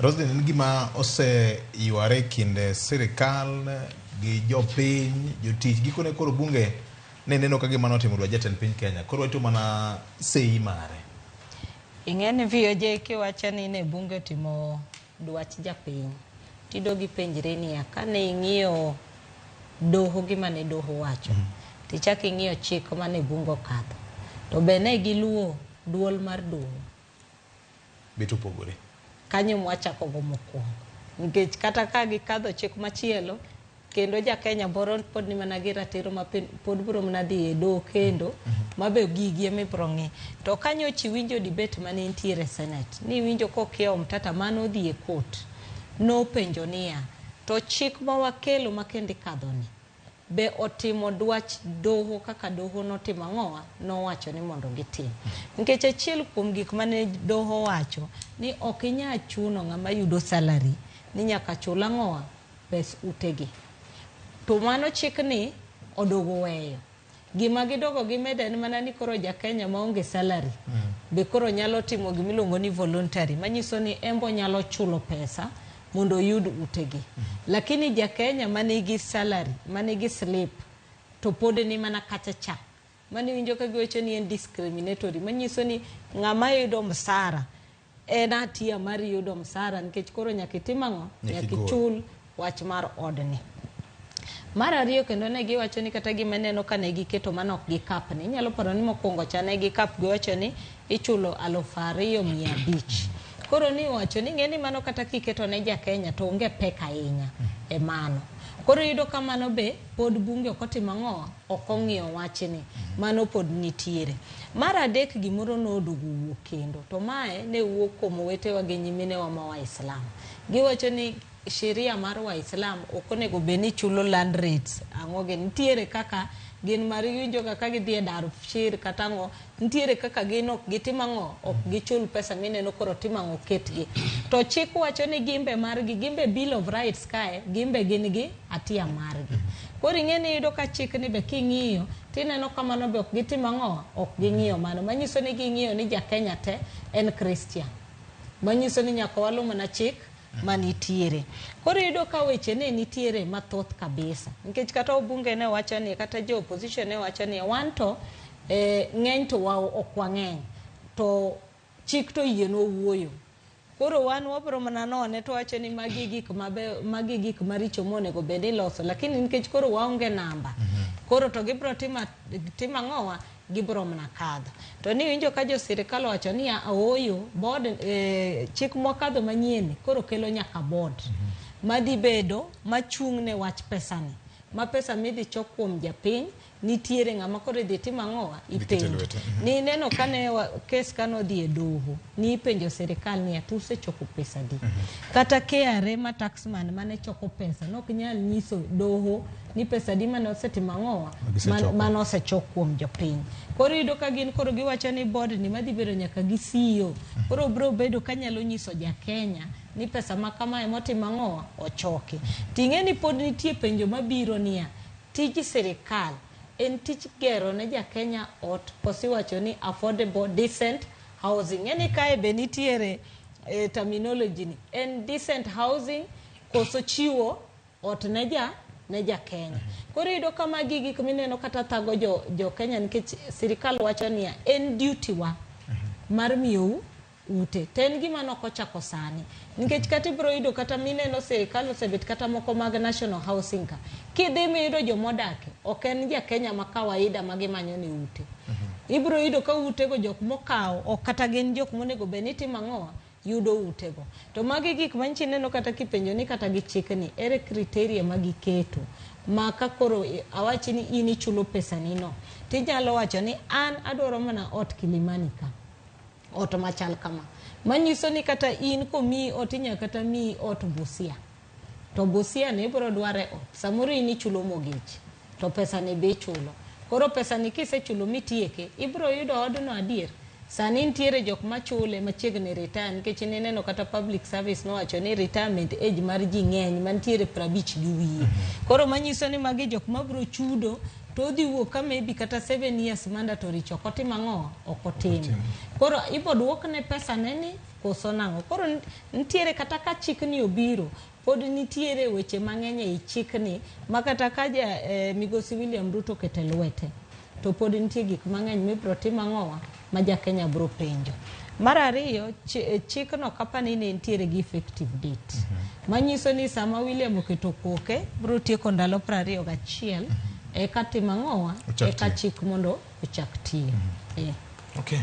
Roslyn, en gima oseyware e kind sirikal gi jopiny, jotich, gikone koro bunge ne neno ka gima notimo dwach jatend piny Kenya. Koro warito mana sei mare. Ing'e ni VOJ kiwacho ni ne bunge otimo dwach japiny, tidogi ipenjri niya, kane ing'iyo doho gima ne doho wacho, tichak ing'iyo chik mane bunge okadho, to be ne giluwo duol mar doho? Bet opogore. Kanyo mwachako go mokwongo. Nikech kata ka gikadho chik machielo, kendo ja Kenya boro pod ni mana gi ratiro ma pod biro mana dhi e doho kendo, ma be gigi ema ibiro ng'i. To kanyocha iwinjo debate mane nitiere e Senate, niwinjo kokieo Omtata mane odhi e court, nopenjo niya, to chik ma wakelo ma kendo ikadho ni, be otimo dwach doho kaka doho notimo ang'owa nowacho ni mondo gitim. Nikech achiel kuom gik mane doho wacho ni ok inyal chuno ng'ama yudo salary ni nyaka chul ang'owa pes utegi. To mano chik ni odogo weyo. Gima gidogo gimedo en mana ni koro ja Kenya maonge salary be koro nyalo timo gimiluongo ni voluntary, manyiso ni en be onyalo chulo pesa mondo oyud utegi. Lakini ja Kenya manigi salary, manigi slip to pod ni mana kacha cha. Mano iwinjo ka giwacho ni en discriminatory, manyiso ni ng'ama yudo msara en hatia mar yudo msara nikech koro nyaka itim ang'o? Nyaka Nyaka igol. ichul wach mar odni. Mar ariyo kendo ne giwacho ni kata gima ineno ka ne giketo mano ok gikap ni. Inyalo paro ni mokwongo cha ne gikap giwacho ni ichulo 2,500. Koro ni wacho ni ing'e ni mano kata kiketo ne ja Kenya to onge pek ahinya e mano. Koro iyudo ka mano be pod bunge ok otimo ang'o? Ok ong'iyo wachni. Mano pod nitiere. Mar adek gimoro noduogo wuok kendo. To mae ne wuok kuom owetewa gi nyiminewa ma Waislam. Giwacho ni sheria mar Waislam ok onego bed ni chulo land rates. Ang'o gini? Nitiere kaka gin mar iwinjo ga ka gidhi e dar shir kata ang'o, nitiere kaka gin ok gitim ang'o, ok gichul pesa mineno koro tim ang'o ketgi. To chik wacho ni gimbe margi, gimbe Bill of Rights kae, gimbe gin gi hatia margi. Koro ing'e ni iyudo ka chik ni be king'iyo, tineno ka mano be ok gitim ang'o, ok ging'iyo mano. Manyiso ni ging'iyo ni ja Kenya te en Christian. Manyiso ni nyaka walu mana chik manitiere. Koro iyudo ka weche ne nitiere mathoth kabisa. Nikech kata obunge ne wacho ni, kata jo opposition ne wacho ni, wan to ng'eny to wa ok wang'eny. To chik to oyienwa wuoyo. Koro wan wabiro mana none to wacho ni magi gik mabeyo, magi gik maricho monego bed ni iloso. Lakini nikech koro waonge namba, koro to gibiro timo ang'owa, gibiro mana kadho. To ni winjo ka jo sirikal owacho ni ooyo, board, chik mwakadho manyien koro kelo nyaka board. Madhi bedo machung' ne wach pesani. Ma pesa midhi chok kuom japiny, nitiere ng'ama koro idhi tim ang'owa, Idhi kete ipenjo. lwete. Ni neno kane kes kane odhi e doho, ni ipenjo sirikal niya, to usechoko pesa di? Kata KRA ma taxman mane choko pesa, nok nyal nyiso doho ni pesa di mane osetimo ang'owa, Gisechoko. mane osechok kuom jopiny. Koro iyudo ka gin koro giwacho ni board ni madhi bedo nyaka gi CEO. Koro biro bedo ka nyalo nyiso ja Kenya ni pesa ma kamae motimo ang'owa ochoki. Ting'e ni pod nitie penjo mabiro niya, tij sirikal en tich gero ne ja Kenya ot koso iwacho ni affordable decent housing. Ng'e ni kae be nitiere terminology ni en decent housing koso chiwo ot ne ja Kenya. Koro iyudo ka magi gik mineno kata thago jo Kenya nikech sirikal wacho niya en duty wa mar miyou ute. To en gima nok ochako sani. Nikech kata ibiro yudo kata mineno sirikal osebet kata moko mag National Housing ka. Kidhi miyudo jomodake, ok en ja Kenya ma kawaida ma gimanyo ne ute. Ibiro yudo ka utego jok mokawo, ok kata gin jok monego bed ni timo ang'owa, yudo utego. To magi gik ma nchi neno kata kipenjo ni kata gi chik ni, ere criteria ma giketo ma ka koro awachi ni in ichulo pesani no, tinyalo wacho ni an adwaro mana ot Kilimani ka. Ot machal kama. Manyiso ni kata in komiyi ot inyalo kata miyi ot Busia. To Busia ni ibiro dware ot. Samoro in ichulo mortgage, to pesa ni be ichulo. Koro pesa ni kisechulo mitieke, ibiro yudo odno adier. Sani nitiere jok machule machiegni retire nikech nineno kata public service nowacho ni retirement age mar ji ng'eny mantiere 50 gi wiye. Koro manyiso ni magi jok mabiro chudo to odhi wuok ka maybe kata 7 years mandatory chok otimo ang'o? Ok otimo. Koro ibo duokne pesa ne ni Koso nang'o? Koro nitiere kata ka chikni obiro, pod nitiere weche mang'eny ei chikni ma kata ka ja, migosi William Ruto oketo e lwete, to pod nitie gik mang'eny mibiro tim ang'owa ma ja Kenya biro penjo. Mar ariyo, chikno kapani ne nitiere gi effective date. Manyiso ni sama William oketo koke, biro tieko ndalo 21, eka tim ang'owa, Ochak eka tiyo. chik mondo ochak tiyo. Okay.